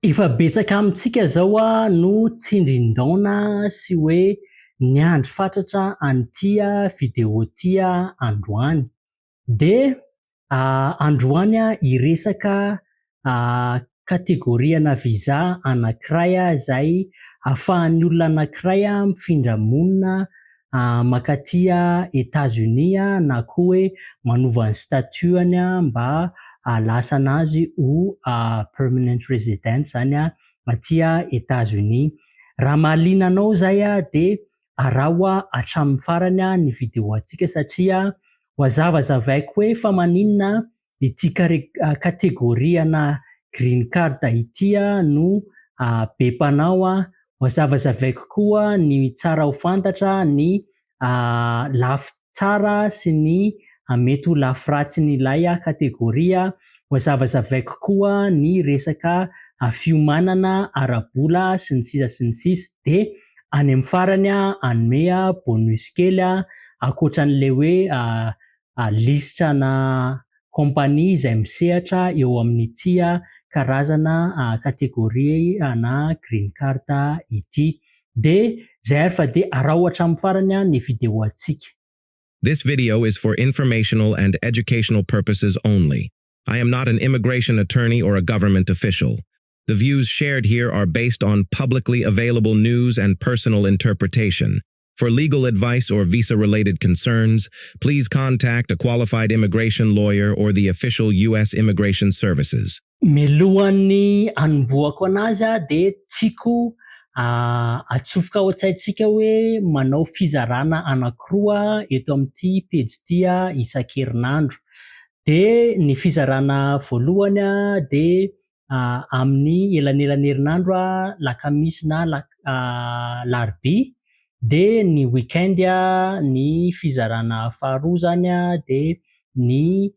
Efa betsaka amintsika izao no tsindrin-daona sy hoe niandry fatratra an'ity vidéo ity androany. Dia androany hiresaka kategoriana visa anankiray izay ahafahan'ny olona anankiray mifindra monina mankaty Etats-Unis na koa hoe manova ny statut-ny mba hahalasa anazy ho permanent resident izany aty Etats-Unis. Raha mahaliana anao izay dia araho hatramin'ny farany ny vidéo antsika satria ho hazavazavaiko hoe fa maninona ity kategoriana green card ity no be mpanao. Ho hazavazavaiko koa ny tsara ho fantatra, ny lafy tsara sy ny mety ho lafy ratsin'ilay kategoria. Ho hazavazavaiko koa ny resaka fiomanana ara-bola sy ny sisa sy ny sisa. Dia any amin'ny farany hanome bonus kely ankoatran'ilay hoe lisitra-na compagnie izay misehatra eo amin'ity karazana kategoria na green card ity. Dia izay ary fa dia araho hatramin'ny farany ny vidéo antsika. This video is for informational and educational purposes only. I am not an immigration attorney or a government official. The views shared here are based on publicly available news and personal interpretation. For legal advice or visa-related concerns, please contact a qualified immigration lawyer or the official U.S. Immigration Services. Mialohan'ny hanombohako anazy dia tiako atsofoka ao an-tsaintsika hoe manao fizarana anankiroa eto amin'ity pejy ity isan-kerinandro. Dia ny fizarana voalohany dia amin'ny elanelan'herinandro, lakamisy na alarobia, dia ny weekend. Ny fizarana faharoa zany dia ny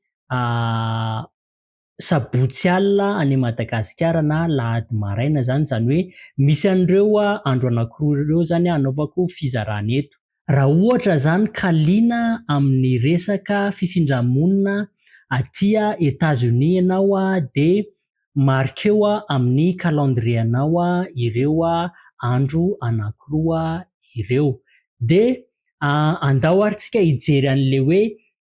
sabotsy alina any Madagasikara na lahady maraina zany. Izany hoe misy an'ireo andro anankiroa ireo zany hanaovako fizarana eto. Raha ohatra zany ka liana amin'ny resaka fifindramonina aty Etats-Unis ianao, dia marqueo amin'ny calendrier-nao ireo andro anankiroa ireo. Dia andao ary tsika hijery an'ilay hoe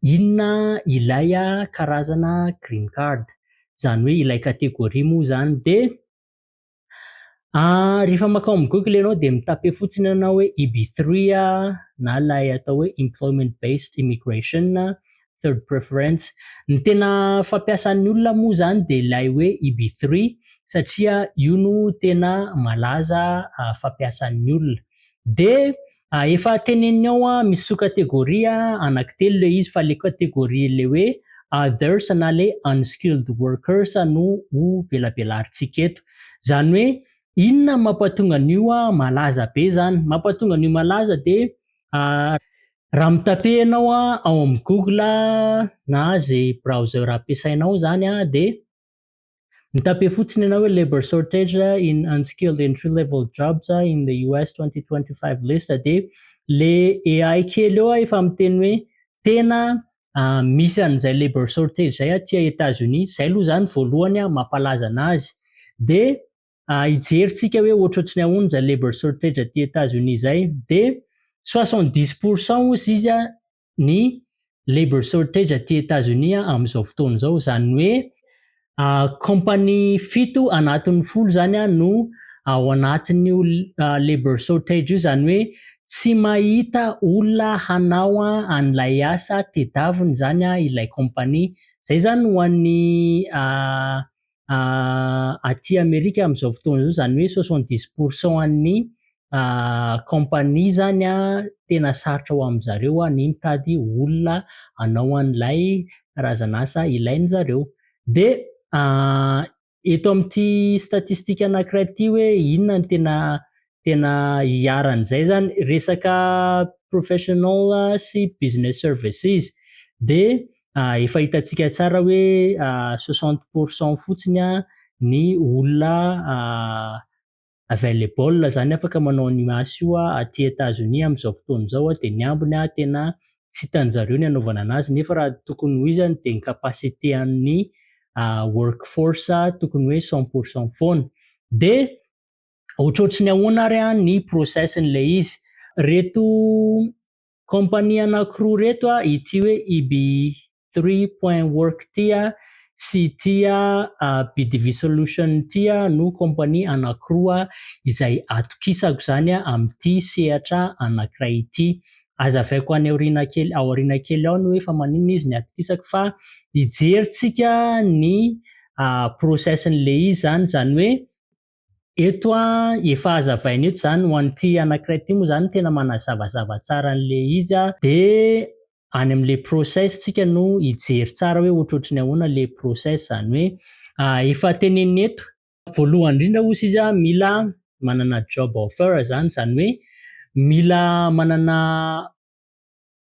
inona ilay karazana green card, izany hoe ilay kategoria moa zany. Dia rehefa mankao amin'ny Google ianao dia mitape fotsiny ianao hoe EB3 na ilay atao hoe Employment Based Immigration Third Preference. Ny tena fampiasan'ny olona moa zany dia ilay hoe EB3 satria io no tena malaza fampiasan'ny olona. Dia efa teneniny ao, misy sous-catégorie anankitelo ilay izy, fa ilay catégorie ilay hoe others na ilay unskilled workers no ho velabelarintsika eto. Izany hoe inona mampatonga an'io malaza be zany? Mampatonga an'io malaza dia raha mitape ianao ao amin'ny Google na izay browser ampiasainao zany, dia mitape fotsiny ianao hoe "labor shortage in unskilled entry level jobs in the US 2025 list", dia le AI kely eo efa miteny hoe tena misy an'izay labor shortage zay aty Etats-Unis. Zay aloha zany voalohany mampalaza anazy. Dia hijery hoe ohatrohatry ny ahoana zay labor shortage aty Etats-Unis zay. Dia 70% hozy izy ny labor shortage aty Etats-Unis amin'izao fotoana izao. Izany hoe compagnie 7 anatin'ny 10 zany no ao anatin'io labor shortage io, izany hoe tsy mahita olona hanao an'ilay asa tadiaviny zany ilay compagnie. Zay zany ho an'ny aty Amerika amin'izao fotoana izao, izany hoe 70% an'ny compagnie zany tena sarotra ho amin-jareo ny mitady olona hanao an'ilay karazana asa ilain-jareo. Dia eto amin'ity statistika anankiray ity hoe inona no tena iharan'izay zany resaka professional sy business services. Dia efa hitantsika tsara hoe 60% fotsiny ny olona available zany afaka manao an'io asa io aty Etats-Unis amin'izao fotoana izao, dia ny ambiny tena tsy hitan-jareo ny hanaovana anazy, nefa raha tokony ho izy dia ny capacité an'ny workforce tokony hoe 100% foana. Dia ohatrohatry ny ahoana ary ny process-n'ilay izy? Reto compagnie anankiroa reto, ity hoe EB3.work ity sy ity BDV Solution ity no compagnie anankiroa izay atokisako izany amin'ity sehatra anankiray ity. Azavaiko any aoriana kely, ao aoriana kely ao ny hoe fa maninona izy ny atokisako, fa hijery-tsika ny process-n'ilay izy zany. Izany hoe eto efa azavaina eto zany ho an'ity anankiray ity moa zany tena manazavazava tsara an'ilay izy, dia any amin'ilay process tsika no hijery tsara hoe ohatrohatry ny ahoana ilay process. Izany hoe efa tenenina eto voalohany indrindra ozy izy, mila manana job offer zany, izany hoe mila manana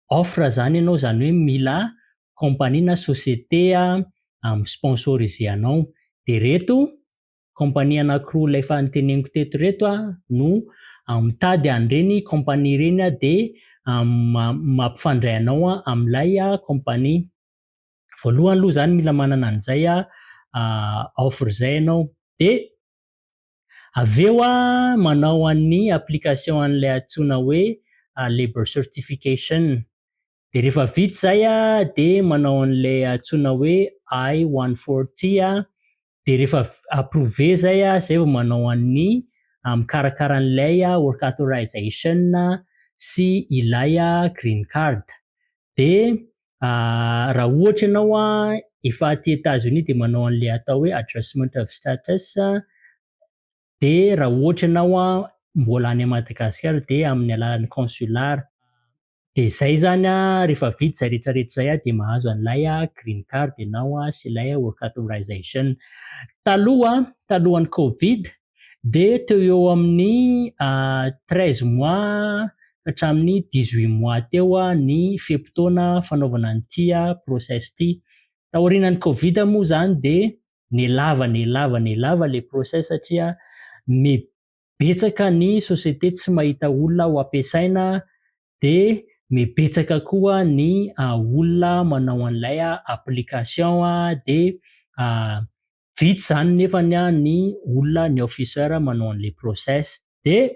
offre zany ianao, izany hoe mila compagnie na société mi-sponsoriser anao. Dia reto compagnie anankiroa ilay efa noteneniko teto reto no mitady an'ireny compagnie ireny, dia mampifandray anao amin'ilay compagnie. Voalohany aloha zany mila manana an'izay offre izay ianao, dia avy eo manao an'ny application an'ilay antsoina hoe labor certification. Dia rehefa vita izay, dia manao an'ilay antsoina hoe I-140, dia rehefa approuvé zay, zay vao manao an'ny mikarakara an'ilay work authorization sy ilay green card. Dia raha ohatra ianao efa aty États-Unis, dia manao an'ilay atao hoe adjustment of status, dia raha ohatra ianao mbola any Madagasikara, dia amin'ny alalan'ny consulat. Dia izay zany, rehefa vita izay rehetrarehetra izay, dia mahazo an'ilay green card ianao sy ilay work authorization. Taloha, talohan'ny Covid, dia teo eo amin'ny 13 mois hatramin'ny 18 mois teo ny fe-potoana fanaovana an'ity process ity. Taorian'ny Covid moa zany dia nialava, nialava, nialava ilay process, satria mibetsaka ny société tsy mahita olona ho ampiasaina, dia mibetsaka koa ny olona manao an'ilay application, dia vitsy zany nefany ny olona, ny officer manao an'ilay process. Dia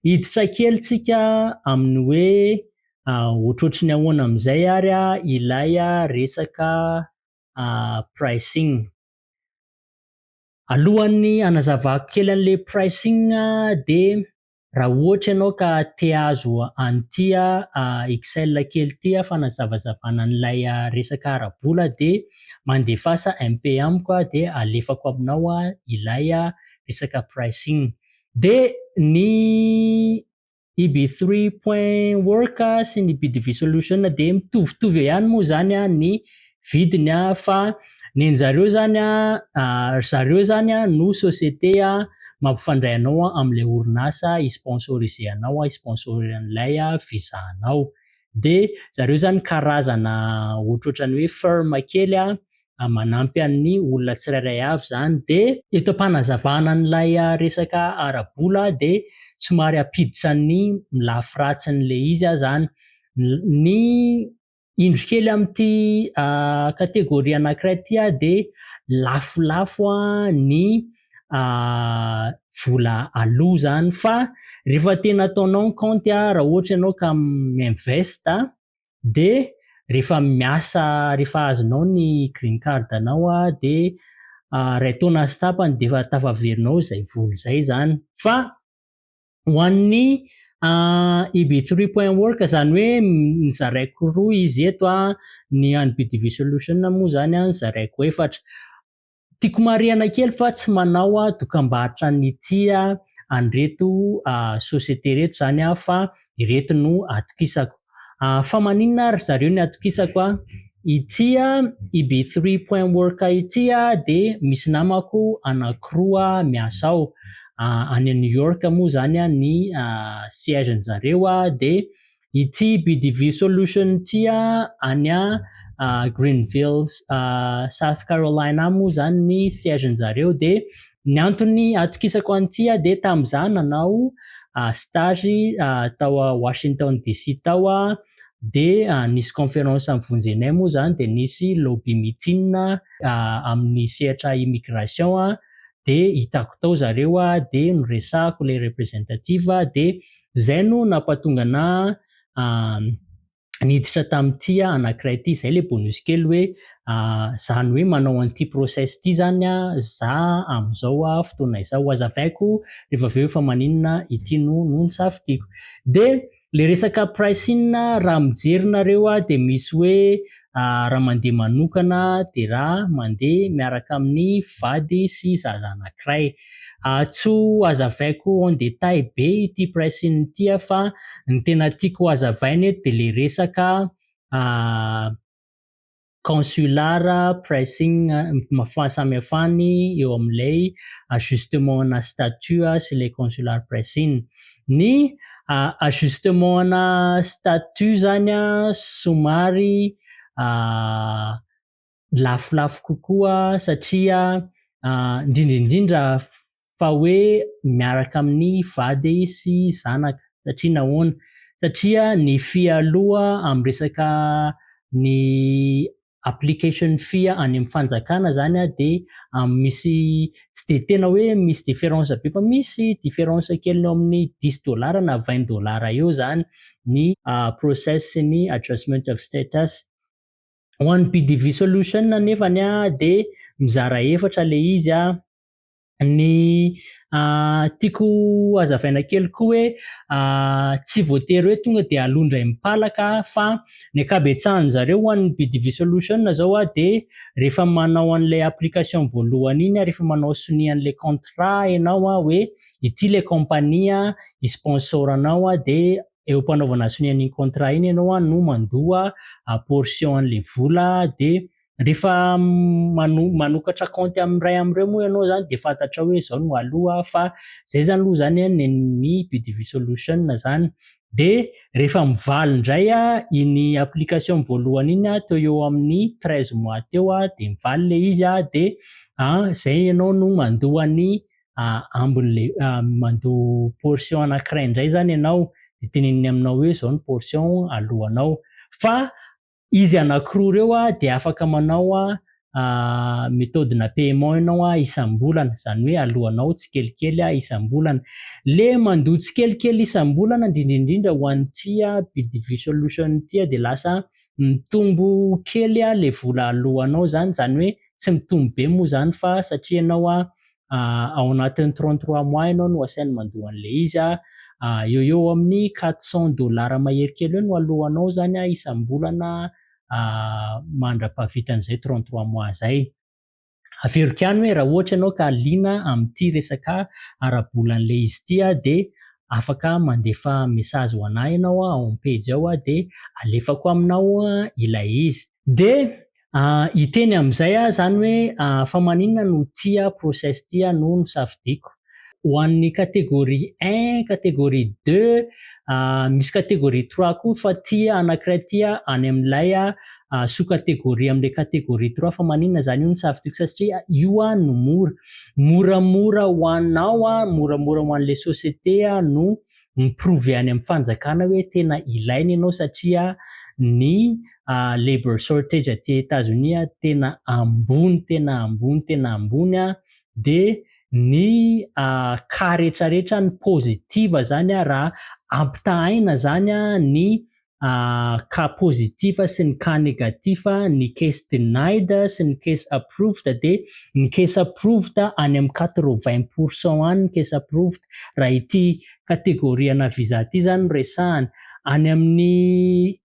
hiditra kely tsika amin'ny hoe ohatrohatry ny ahoana amin'izay ary ilay resaka pricing. Alohan'ny hanazavako kely an'ilay pricing, dia raha ohatra ianao ka te hahazo an'ity Excel kely ity fanazavazavana an'ilay resaka ara-bola, dia mandefasa MP amiko, dia alefako aminao ilay resaka pricing. Dia ny EB3.work sy ny BDV Solution dia mitovitovy eo ihany moa zany ny vidiny, fa ny an'zareo zany, zareo zany no société mampifandray anao amin'ilay orinasa hi-sponsoriser anao, hi-sponsor an'ilay visa anao. Dia zareo zany karazana ohatrohatran'ny hoe firme kely manampy an'ny olona tsirairay avy zany. Dia eto am-panazavana an'ilay resaka ara-bola, dia somary hampiditra ny lafy ratsin'ilay izy aho zany. Ny indro kely amin'ity kategoria anankiray ity dia lafolafo ny vola aloha zany, fa rehefa tena ataonao ny kaonty, raha ohatra ianao ka mi-invest, dia rehefa miasa, rehefa azonao ny green card anao, dia 1 taona sy tapany dia efa tafaverinao izay vola izay zany. Fa ho an'ny EB3.work zany, hoe nizaraiko roa izy eto, ny an'ny BDV Solution moa zany nizaraiko efatra. Tiako marihana kely fa tsy manao dokam-barotra an'ity an'ireto société reto zany aho, fa ireto no atokisako. Fa maninona ary zareo ny atokisako? Ity EB3.work ity dia misy namako anankiroa miasa ao, any New York moa zany ny siège-ny zareo, dia ity BDV Solution ity any Greenville, South Carolina moa zany ny siège-ny zareo. Dia ny antony atokisako an'ity, dia tamin'izaho nanao stage tao Washington DC tao, dia nisy conférence nivonjenay moa zany, dia nisy lobby meeting amin'ny sehatra immigration. Dia hitako tao zareo a, dia noresahako ilay représentative, dia zay no nampatonga anahy niditra tamin'ity anankiray ity. Zay ilay bonus kely hoe zany hoe manao an'ity process ity zany a za amin'izao a fotoana izao. Hazavaiko rehefa avy eo fa maninona ity no nisafidiko. Dia le resaka pricing, raha mijery nareo a, dia misy hoe raha mandeha manokana, dia raha mandeha miaraka amin'ny vady sy zaza anankiray. Tsy ho hazavaiko en détail be ity pricing ity a, fa ny tena tiako hazavaina eto dia le resaka consular pricing, fahasamihafany eo amin'ilay ajustement na statut sy ilay consular pricing. Ny ajustement na statut zany a somary lafolafo kokoa, satria indrindra indrindra fa hoe miaraka amin'ny vady sy zanaka. Satria nahoana? Satria ny fialoha amin'ny resaka ny application fee any amin'ny fanjakana zany a, dia misy tsy de tena hoe misy différence be, fa misy différence kely eo amin'ny 10 dollars na 20 dollars eo zany ny process sy ny adjustment of status. Ho an'ny BDV Solution nefany a, de mizara efatra le izy a. Ny tiako hazavaina kely koa hoe tsy voatery hoe tonga de aloha indray mipalaka, fa ny ankabetsahan zareo ho an'ny BDV Solution zao a, de rehefa manao an'ilay application voalohany iny a, rehefa manao sonia an'ilay contrat ianao a, hoe ity le compagnie i-sponsor anao a, de eo am-panaovana sonia an'iny contrat iny ianao a no mandoa portion an'le vola. De rehefa manokatra compte amin'ny ray amin'ireo moa ianao zany, de fantatra hoe zao no aloha. Fa zay zany aloha zany a ny BDV Solution zany. De rehefa mivaly indray a iny application voalohany iny a, teo eo amin'ny 13 mois teo a, de mivaly le izy a, de zay ianao no mandoa ny ambin'le, mandoa portion anankiray indray zany ianao, de teneniny aminao hoe zao ny portion alohanao. Fa izy anankiroa ireo a, de afaka manao a méthode na paiement ianao a isam-bolana, zany hoe alohanao tsikelikely a isam-bolana. Le mandoa tsikelikely isam-bolana, indrindra indrindra ho an'ity a BDV Solution ity a, de lasa mitombo kely a le vola alohanao zany, zany hoe tsy mitombo be moa zany, fa satria ianao a ao anatin'ny 33 mois ianao no asainy mandoa an'le izy a, eo eo amin'ny 400 dollars mahery kely eo no alohanao zany a isam-bolana mandra-pahavitan'izay 33 mois zay. Averiko ihany hoe raha ohatra ianao ka liana amin'ity resaka ara-bolan'le izy ity a, de afaka mandefa message ho anahy ianao a ao amin'ny page ao a, de alefako aminao a ilay izy. De hiteny amin'izay aho zany hoe fa maninona no tia process ity no nosafidiako. Ho an'ny catégorie 1, catégorie 2, misy catégorie 3 koa, fa ty anankiray ty any amin'ilay sous catégorie amin'ilay catégorie 3. Fa maninona zany io no safidiako? Satria io a no mora moramora ho anao a, moramora ho an'ilay société a no mi-prouver any amin'ny fanjakana hoe tena ilaina ianao, satria ny labor shortage aty Etazonia tena ambony, tena ambony, tena ambony a. De ny cas rehetrarehetra ny positive zany a, raha ampitahaina zany a ny cas positif sy ny cas négatif, ny case denied sy ny case approved, de ny case approved any amin'ny 80 % any ny case approved, raha ity catégorie ana visa ty zany no resahana. Any amin'ny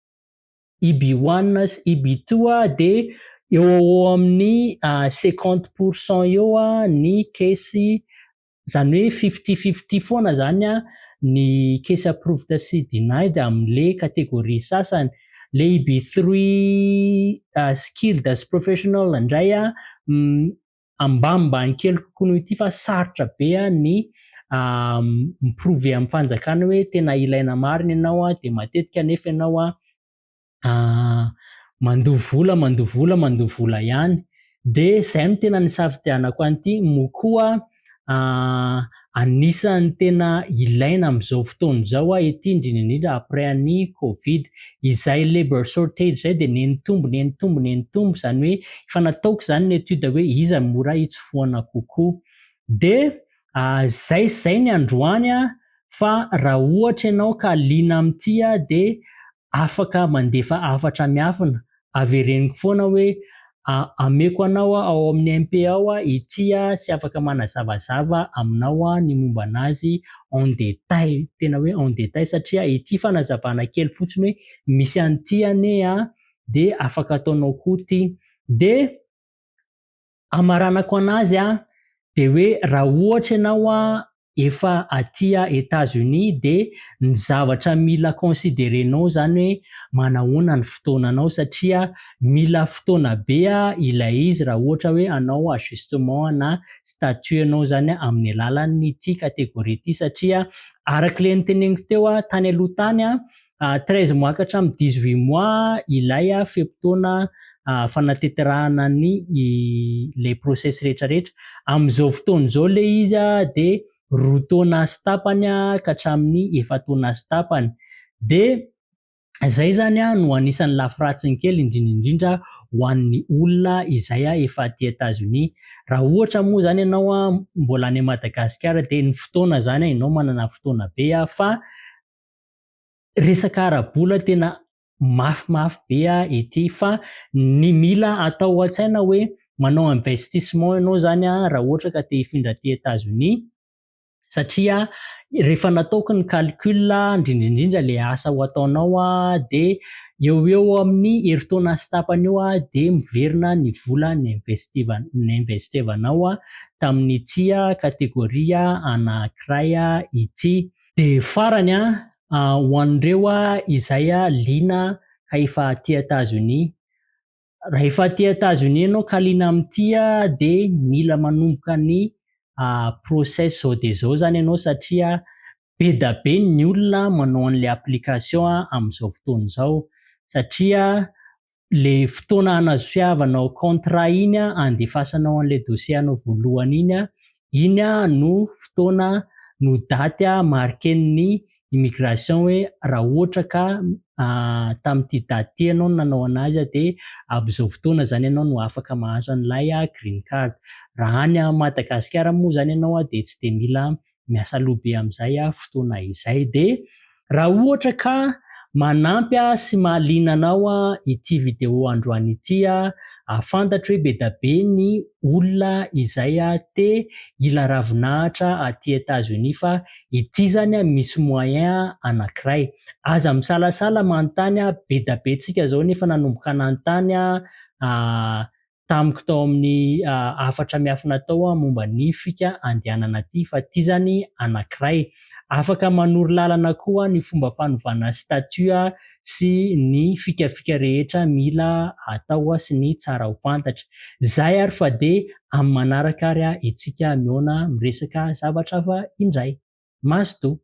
EB1 sy EB2 a, de eo eo amin'ny 50 % eo a ny case, zany hoe 50-50 foana zany a ny case approved sy denied amin'le catégorie sasany. Le EB3 skilled sy professional indray a ambanimbany kely kokoa noho ity, fa sarotra be a ny mi-prouver amin'ny fanjakana hoe tena ilaina marina ianao a. De matetika nefa ianao a mandoa vola, mandoa vola, mandoa vola ihany. De zay no tena nisafidianako an'ity moa koa. Anisan'ny tena ilaina amin'izao fotoana izao a ety, indrindra indrindra après an'ny Covid izay labor shortage zay, de nenitombo, nenitombo, nenitombo, zany hoe efa nataoko zany ny étude hoe iza no mora hitsofohana kokoa. Dia zay sy zay ny androany fa raha ohatra ianao ka liana amin'ity dia afaka mandefa hafatra miafina. Avereniko foana hoe ameko anao ao amin'ny MP ao ity sy afaka manazavazava aminao ny momba anazy en détail, tena hoe en détail, satria ity fanazavana kely fotsiny hoe misy an'ity anie dia afaka ataonao koa ity. Dia amaranako anazy dia hoe raha ohatra ianao efa aty Etats-Unis dia ny zavatra mila considérenao zany hoe manahoana ny fotoananao, satria mila fotoana be ilay izy raha ohatra hoe hanao ajustement na statut ianao zany amin'ny alalan'ity catégorie ity, satria araka ilay noteneniko teo tany aloha tany, 13 mois ka hatramin'ny 18 mois ilay fe-potoana fanatanterahana ny ilay process rehetrarehetra. Amin'izao fotoana izao ilay izy dia 2 taona sy tapany ka hatramin'ny 4 taona sy tapany. Dia zay zany no anisan'ny lafiratsiny kely, indrindra indrindra ho an'ny olona izay efa aty Etats-Unis. Raha ohatra moa zany ianao mbola any Madagasikara dia ny fotoana zany ianao manana fotoana be, fa resaka ara-bola tena mafimafy be ity. Fa ny mila atao an-tsaina hoe manao investissement ianao zany raha ohatra ka te hifindra aty Etats-Unis, satria rehefa nataoko ny calcul, indrindra indrindra le asa ho ataonao, dia eo ho eo amin'ny herintaona sy tapany eo dia miverina ny vola ni-investivanao tamin'ity catégorie anankiray ity. Dia farany ho an'ireo izay liana ka efa aty Etats-Unis. Raha efa aty Etats-Unis ianao ka liana amin'ity dia mila manomboka ny process zao dia zao zany ianao, satria be dia be ny olona manao an'ilay application amin'izao fotoana izao, satria le fotoana anasoavanao contrat iny andefasanao an'ilay dossier anao voalohany iny no fotoana no daty marquen'ny immigration hoe raha ohatra ka tamin'ity daty ity ianao no nanao anazy dia amin'izao fotoana zany ianao no afaka mahazo an'ilay green card. Raha any Madagasikara moa zany ianao dia tsy dia mila miasa loha be amin'izay fotoana izay. Dia raha ohatra ka manampy sy mahaliana anao ity vidéo androany ity, fantatro hoe be dia be ny olona izay te hila ravinahitra aty Etats-Unis, fa ity zany misy moyen anankiray. Aza misalasala manontany, be dia be tsika zao nefa nanomboka nanontany tamiko tao amin'ny hafatra miafina tao momba ny fika andehanana aty, fa ity zany anankiray. Afaka manoro lalana koa ny fomba fanovana statut sy ny fikafika rehetra mila atao sy ny tsara ho fantatra. Zay ary fa dia amin'ny manaraka ary itsika mihaona miresaka zavatra hafa indray. Mazotoa.